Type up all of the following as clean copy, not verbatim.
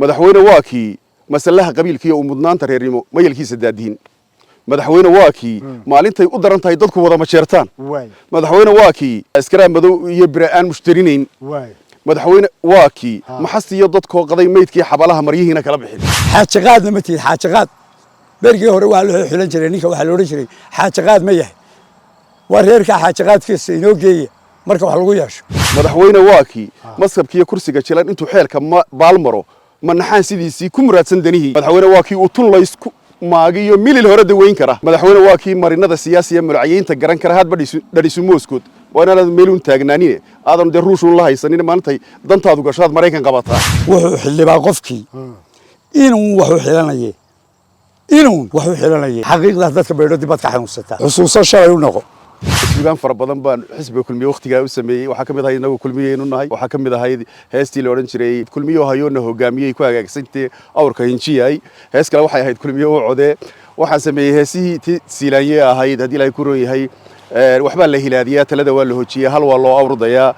Madaxweyne waa kii masalaha qabiilkiiyo u mudnaanta reernimo mayalkiisa daadihin. Madaxweyne waa kii maalintay u daran tahay dadku wada majeertaan. Madaxweyne waa kii askaraa madow iyo bira aan mushtarinayn. Madaxweyne waa kii maxas iyo dadkoo qaday meydkii xabalaha maryihiina kala bixin. Xaajaqaadna ma tihid. Xaajaqaad berigii hore waa loo xulan jiray ninka. Waxaa la odhan jiray, "Xaajaqaad ma yahay? Waa reerkaa xaajaqaadkiisa inoo geeya marka wax lagu yeesho." Madaxweyne waa kii maskabkiiyo kursiga jilan intuu xeelka baal maro manaxaan sidiisii ku muraadsan danihii. Madaxweyne waa kii uu tun laysku maagiyo milil hore daweyn kara. Madaxweyne waa kii marinada siyaasiya mulacyeynta garan kara hadba dhadhisu mooskood. Waa inaanad meeluun taagnaanine, aadan dee ruushuun la haysanin. Maalintay dantaadu gasho aad Maraykan qabataa. Wuxuu xildhibaa qofkii inuu wax u xilanaye, inuu wax u xilanaye. Xaqiiqdaas dadka baydho dibad ka xanuunsataa. Xusuuso shalay u noqo. Sugaan fara badan baan xisbiga Kulmiye wakhtigaa u sameeyey. Waxaa ka mid ahayd inagu Kulmiyeynu nahay. Waxaa ka mid ahayd heestii la odhan jiray "Kulmiyo hayoona hogaamiyey ku hagaagsantee awrka hinjiyay". Hees kale waxay ahayd "Kulmiye u codee". Waxaan sameeyey heesihii ti Siilaanye ahayd, haddii Ilaahay ku roon yahay, "Waxbaa la hilaadiyaa, talada waa la hojiyaa, hal waa loo awrdayaa,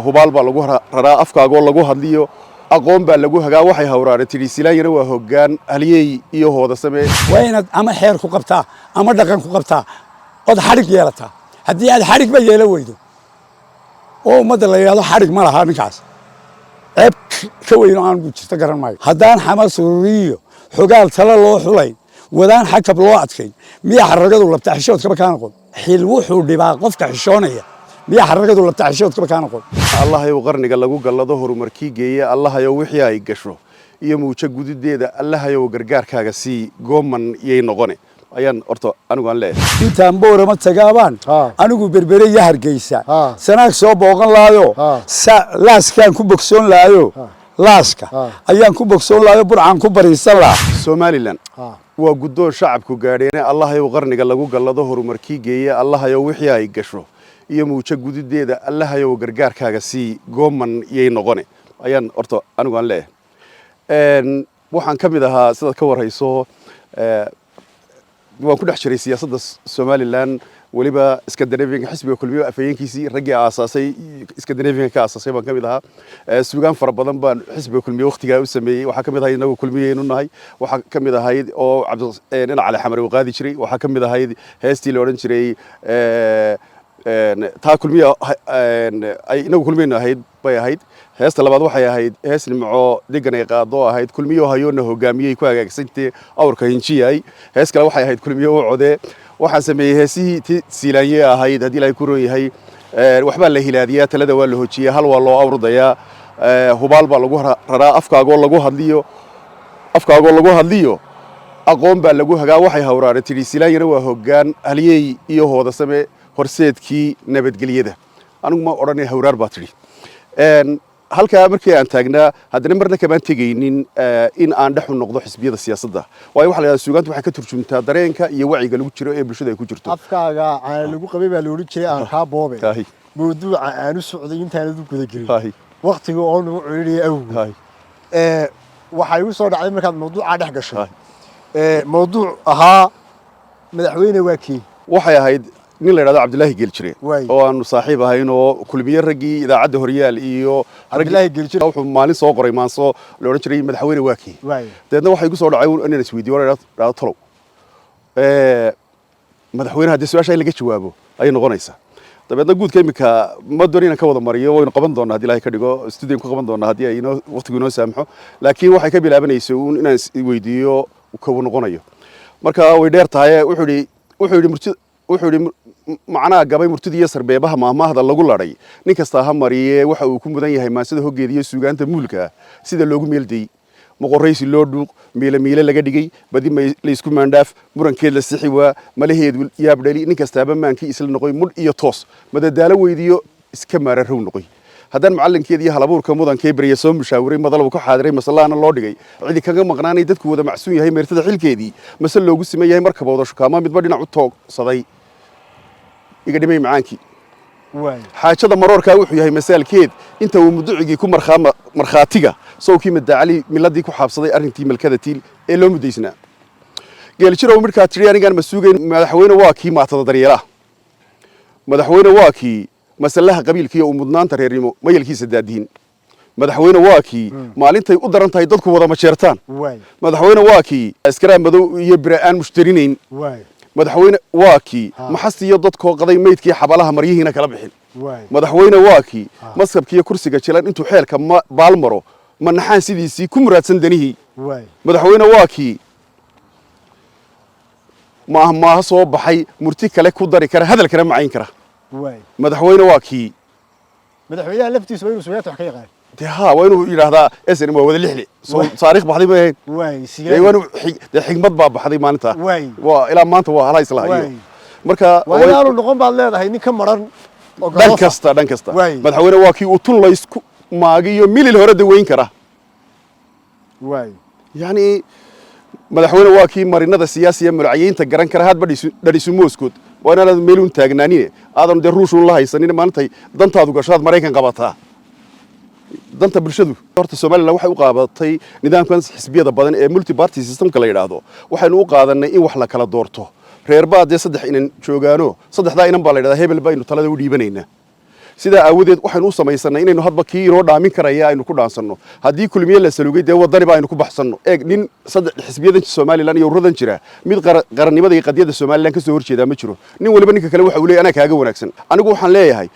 hubaal baa lagu raraa, afkaagoo lagu hadliyo aqoon baa lagu hagaa". Waxay hawraare tidhi, "Siilaanyana waa hoggaan halyeey iyo hoodasame." Waa inaad ama xeer ku qabtaa ama dhaqan ku qabtaa ood xadhig yeelataa. Haddii aad xadhigba yeelan weydo oo ummadda la yidhahdo xadhig ma laha ninkaas, ceeb ka weyn oo aan jirto garan maayo. Haddaan xama sururiyo xogaal tala loo xulayn, wadaan xakab loo adkayn, miyaa xaragadu labta xishoodkaba kaa noqon? Xil wuxuu dhibaa qofka xishoonaya. Miyaa xaragadu labta xishoodkaba kaa noqon? Allahayow qarniga lagu gallado horumarkii geeya, Allahayow wixii ay gasho iyo muujo gududeeda, Allahayow gargaarkaaga sii, gooman yay noqone, ayaan horta anigu aan leeyahay. Intaan Boorama tagaabaan anigu Berbere iyo Hargeysa Sanaag soo booqan laayo, laaskaan ku bogsoon laayo, laaska ayaan ku bogsoon lahayo, Burcaan ku bariisan lahaa. Somaliland waa guddoon shacabku gaadheene, Allahayow qarniga lagu gallado horumarkii geeya, Allahayow wixii ay gasho iyo muujo gududeeda, Allahayow gargaarkaaga sii, gooman yay noqone, ayaan horta anigu aan leeyahay. Waxaan ka mid ahaa, sidaad ka warhayso, waan ku dhex jiray siyaasadda Somaliland, weliba Scandinavianka, xisbiga Kulmiyo afhayeenkiisii, raggii aasaasay Scandinavianka ka aasaasay baan ka mid ahaa. Suugaan fara badan baan xisbiga Kulmiye wakhtigaa u sameeyey. Waxaa ka mid ahayd inagu Kulmiyeynu nahay. Waxaa ka mid ahayd oo Cabdinac Cali Xamar uu qaadi jiray. Waxaa ka mid ahayd heestii la odhan jiray taa Kulmiye ay inagu Kulmiyeynu ahayd bay ahayd. Heesta labaad waxay ahayd hees Nimco Degan ay qaado, ahayd "Kulmiyo hayoona hogaamiyey ku hagaagsantee awrka hinjiyay". Hees kale waxay ahayd "Kulmiyo u codee". Waxaan sameeyey heesihii ti Siilaanye ahayd, haddii Ilaahay ku roon yahay, "Waxbaa la hilaadiyaa, talada waa la hojiyaa, hal waa loo awrdayaa, hubaal baa lagu raraa, afkaagoo lagu hadliyo, afkaagoo lagu hadliyo aqoon baa lagu hagaa". Waxay hawraare tidhi, "Siilaanyana waa hoggaan halyeey iyo hoodasame horseedkii nabadgelyada". Anigu ma odhanay, hawraar baa tidhi. Halkaa markii aan taagnaa, haddana marna kamaan tegaynin in aan dhex u noqdo xisbiyada siyaasadda, waayo waxa la yidhahdaa suugaantu waxay ka turjumtaa dareenka iyo wacyiga lagu jiro ee bulshada ay ku jirto. Afkaaga caana lagu qabay baa la odhan jiray. Aan kaa boobe mawduuca aan u socday intaanad u gudagelin, waktiga oo nagu celinayo awgeed, waxaa igu soo dhacday markaad mawduucaa dhex gashay mawduuc ahaa "Madaxweyne waa kii". Waxay ahayd nin la yidhahdo Cabdilaahi Geeljire oo aanu saaxiib ahayn oo Kulmiye, raggii idaacadda Horyaal iyo Cabdilaahi Geeljire. Wuxuu maalin soo qoray maanso la odhan jiray "Madaxweyne waa kii". Dabeedna waxay igu soo dhacay inaan isweydiiyo, war dhahdo, "Tolow madaxweyne?" Haddii su-aasha in laga jawaabo ayay noqonaysaa. Dabeedna guudka imika ma doon inaan ka wada mariyo. Waynu qaban doonaa haddii Ilahay ka dhigo, studio ku qaban doonaa haddii ay inoo waqtigu inoo saamaxo. Laakiin waxay ka bilaabanaysa uun inaan isweydiiyo kawu noqonayo. Marka way dheer tahay. Wuxuu yidhi murti, wuxuu yidhi, macnaha gabay murtida iyo sarbeebaha maahmaahda lagu ladhay nin kastaa ha mariye, waxa uu ku mudan yahay maansida hoggeeda iyo suugaanta muulka sida loogu meeldayey, moqoraysi loo dhuuq, miile miile laga dhigay, badi laysku maandhaaf, murankeed la sixi waa, malaheedu yaab dhali, nin kastaaba maankii isla noqoy, mudh iyo toos madadaalo weydiyo, iska maararow noqoy. Haddaan macallinkeed iyo halabuurka mudankee berya soo mushaawiray, madalbu ka xaadiray, masalaana loo dhigay, cidi kaga maqnaanay, dadku wada macsuun yahay, meertada xilkeedii mase loogu siman yahay, markaba wada shukaama, midba dhinac u toogsaday, iga dhimay macaankii xaajada maroorkaa wuxuu yahay masaalkeed, inta uu muducigii ku markhaatiga sawkii madacali miladii ku xaabsaday arrintii malkada tiil ee loo muddaysnaa. Geeljirow midhkaa tidhi anigaan ma sugayn. Madaxweyne waa kii maatada daryeelaha. Madaxweyne waa kii masalaha qabiilkiiyo u mudnaanta reernimo mayalkiisa daadihin. Madaxweyne waa kii maalintay u daran tahay dadku wada majeertaan. Madaxweyne waa kii askaraa madow iyo bira aan mushtarinayn. Madaxweyne waa kii maxasiyo dadkoo qaday meydkii xabalaha maryihiina kala bixin. Madaxweyne waa kii maskabkiiyo kursiga jilan intuu xeelka baalmaro manaxaan sidiisii ku muraadsan danihii. Madaxweyne waa kii maaha soo baxay murti kale ku dari kara, hadal kale macayn kara. Madaxweyne waa kii Madaxweynaha laftiisu waa inuu suugaanta wax ka yaqaan. Dee haa, waa inuu yidhaahdaa SNM waa wada lixli soo taariikh baxday ma ahayn. Dee waa inuu dee xigmad baa baxday maalinta. Waa ilaa maanta waa hala isla hayo. Marka waa inaanu noqon baad leedahay nin ka maran oo dhan garoofa. kasta, dhan kasta. Madaxweyne waa kii uu tun laysku maagiyo milil hore daweyn kara. Yacni madaxweyne waa kii marinada siyaasiya mulacyeynta garan kara hadba dhadhisu mooskood. Waa inaanad meelun taagnaanine, aadan dee ruushun la haysanin. Maalintay dantaadu gasho aad Maraykan qabataa danta bulshadu. Horta Somaliland waxay u qaabatay nidaamkan xisbiyada badan ee multi party systemka la yidhaahdo. Waxaynu u qaadanay in wax la kala doorto. Reerbaa dee saddex inan joogaano, saddexdaa inan baa la yidhahdaa hebel baynu talada u dhiibanaynaa. Sidaa aawadeed waxaynu u samaysanay inaynu hadba kii inoo dhaamin karaya aynu ku dhaansanno. Haddii Kulmiye la salugay, dee Wadani ba aynu ku baxsanno. Eeg, nin saddex xisbiyadan Somaliland iyo ururadan jira mid qarannimada iyo qadiyadda Somaliland ka soo horjeedaa ma jiro. Nin waliba ninka kale waxa uu leeyahay anaa kaaga wanaagsan. Anigu waxaan leeyahay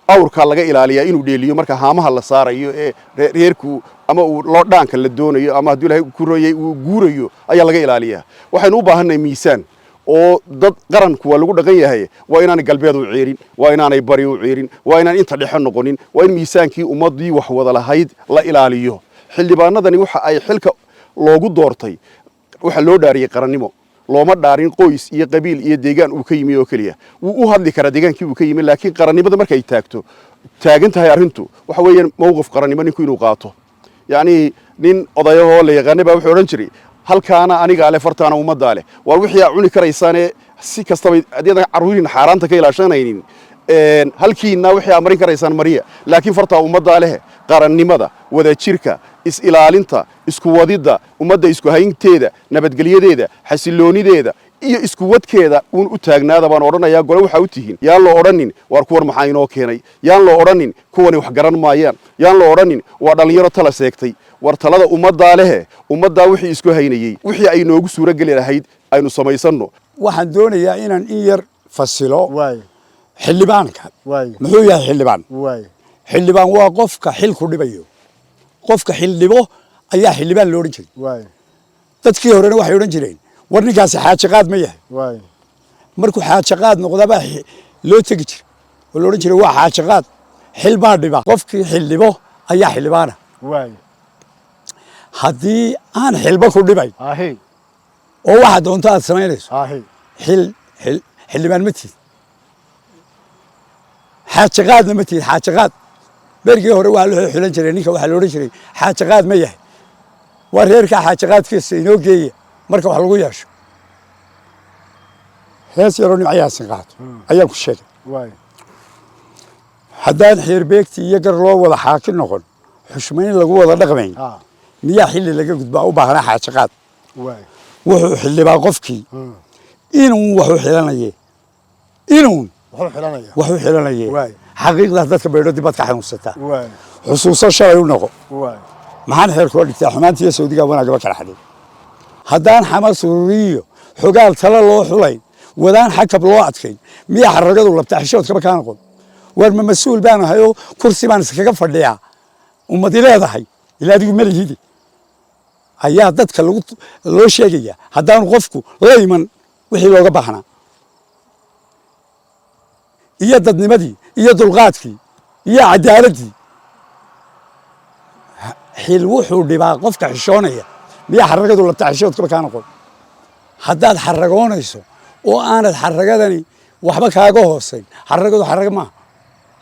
awrkaa laga ilaaliyaa inuu dheeliyo marka haamaha la saarayo ee reerku ama uu loo dhaanka la doonayo ama hadduu Ilaahay ku royay uu guurayo ayaa laga ilaaliyaa. Waxaynu u baahannahay miisaan oo dad qaranku waa lagu dhaqan yahay. Waa inaanay galbeed u ciirin, waa inaanay bari u ciirin, waa inaan inta dhexe noqonin. Waa in miisaankii ummaddii wax wada lahayd la ilaaliyo. Xildhibaanadani waxa ay xilka loogu doortay, waxa loo dhaariyey qarannimo. Looma dhaarin qoys iyo qabiil iyo deegaan uu ka yimi oo keliya. Wuu u hadli karaa deegaankii uu ka yimi, laakiin qarannimada markay taagto taagan tahay arrintu waxa weeyaan mowqif qarannimo ninku inuu qaato. Yacni nin odayahoo la yaqaanay baa wuxuu odhan jiray, halkaana anigaa leh, fartaana ummaddaa leh. Waar wixii aa cuni karaysaane si kastaba haddii aadan carruuriina xaaraanta ka ilaashanaynin, halkiina wixii aa marin karaysaan mariya, laakiin fartaa ummaddaa leh. Qarannimada, wadajirka, is-ilaalinta, isku wadidda ummadda, isku haynteeda, nabadgelyadeeda, xasiloonideeda iyo isku wadkeeda uun u taagnaada baan odhanayaa. Gole waxaa u tihiin yaan loo odhanin waar kuwan maxaa inoo keenay, yaan loo odhanin kuwani wax garan maayaan, yaan loo odhanin waa dhallinyaro tala seegtay. War talada ummaddaa lehe, ummaddaa wixii isku haynayey, wixii ay noogu suuro geli lahayd aynu samaysanno. Waxaan doonayaa inaan in yar fasilo xildhibaanka. Muxuu yahay xildhibaan? Xildhibaan waa qofka xilku dhibayo. Qofka xildhibo ayaa xildhibaan lo odhan jiray. Dadkii horena waxay odhan jireen, war ninkaasi xaaje qaad ma yahay? Markuu xaaje qaad noqdabaa loo tegi jiray oo la odhan jiray waa xaaje qaad, xil baa dhiba. Qofkii xildhibo ayaa xildhibaana. Haddii aan xilba ku dhibay oo waxa doonto aad samaynayso, xil xil xildhibaan ma tihid, xaaje qaadna ma tihid. Xaaje qaad berigii hore waa loo xulan jiray ninka. Waxaa la odhan jiray xaaje qaad ma yahay? Waa reerkaa xaaje qaadkiisa inoo geeya marka wax lagu yeesho. Hees yaroo nimcayaasin qaato ayaan ku sheegay. Haddaan xeerbeegti iyo gar loo wada xaakin noqon, xushmayn lagu wada dhaqmayn, miyaa xilli laga gudbaa u baahnaa xaaje qaad? Wuxuu xildhibaa qofkii inuun waxu xilanaye, inuun wuxuu xilanaya. Waxu xilanaye. Xaqiiqdaas dadka baydho dibad ka xanuunsataa. Xusuuso shalay u noqo. Maxaan xeer kula dhigtaa xumaantiiyo sawdiga wanaagaba kala xadhay? Haddaan xama sururiyo xogaal tala loo xulayn, wadaan xakab loo adkayn, miyaa xaragadu labtaa xishoodkaba kaa noqon? War ma mas-uul baan ahay oo kursi baan iskaga fadhiyaa ummadi leedahay? Ilaa adigu malihidi ayaa dadka lagu loo sheegaya haddaanu qofku la iman wixii looga baahnaa iyo dadnimadii iyo dulqaadkii iyo cadaaladdii. Xil wuxuu dhibaa qofka xishoonaya. Miyaa xaragadu labta xishoodkaba kaa noqon? Haddaad xaragoonayso oo aanad xaragadani waxba kaaga hoosayn, xaragadu xaraga maaha,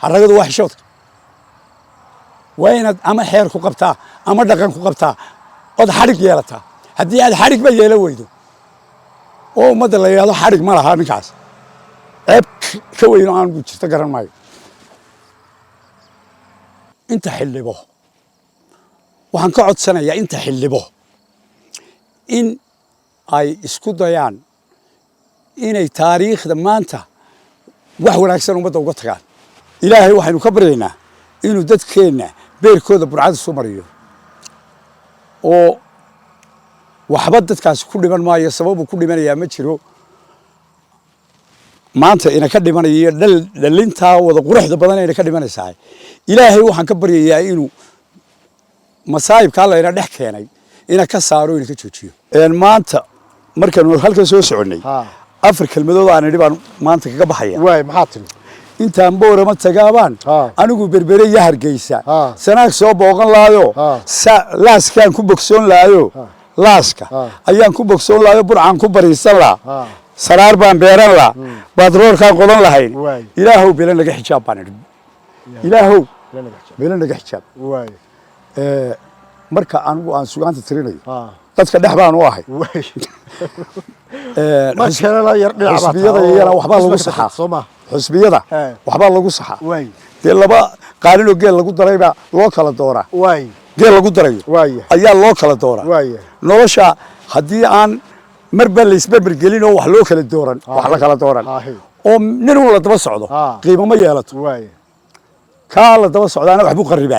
xaragadu waa xishoodka. Waa inaad ama xeer ku qabtaa ama dhaqan ku qabtaa ood xadhig yeelataa. Haddii aad xadhigba yeelan weydo oo ummadda la yidhahdo xadhig ma laha ninkaas, ceeb ka weyn oo aan jirto garan maayo. Inta xildhibo waxaan ka codsanayaa, inta xildhibo in ay isku dayaan inay taariikhda maanta wax wanaagsan ummadda uga tagaan. Ilaahay waxaynu ka baryaynaa inuu dadkeenna Beerkooda burcad isu mariyo oo waxba dadkaasi ku dhiman maayo. Sababuu ku dhimanayaa ma jiro. Maanta ina ka dhimanaya iyo dhalintaa wada quruxda badan ina ka dhimanaysaa. Ilaahay waxaan ka baryayaa inuu masaayibkaa layna dhex keenay ina ka saaro, ina ka joojiyo. Maanta markaanu halkan soo soconnay, afar kelmadood aan idhi baan maanta kaga baxaya. Waay, maxaa tiri? Intaan Boorama tagaabaan anigu Berbere iyo Hargeysa, Sanaag soo booqan laayo, Laaskaan ku bogsoon laayo, Laaska ayaan ku bogsoon laayo, Burcaan ku bariisan laa, Saraar baan beeran laa, batroolkaan qodan lahayn. Ilaahow bele naga xijaab baan idhi, Ilaahow bele naga xijaab. Marka anigu aan sugaanta tirinayo, dadka dhex baan u ahay. Xusbiyada iyana waxbaa lagu saxaa. Xusbiyada waxbaa lagu saxaa. Dee laba qaalinoo geel lagu daraybaa loo kala dooraa. Geel lagu darayo ayaa loo kala dooraa. Nolosha haddii aan marba laysberber gelin oo wax loo kala dooran, wax la kala dooran oo nin un la daba socdo, qiimo ma yeelato. Kaa la daba socdaana waxbuu qarribaa.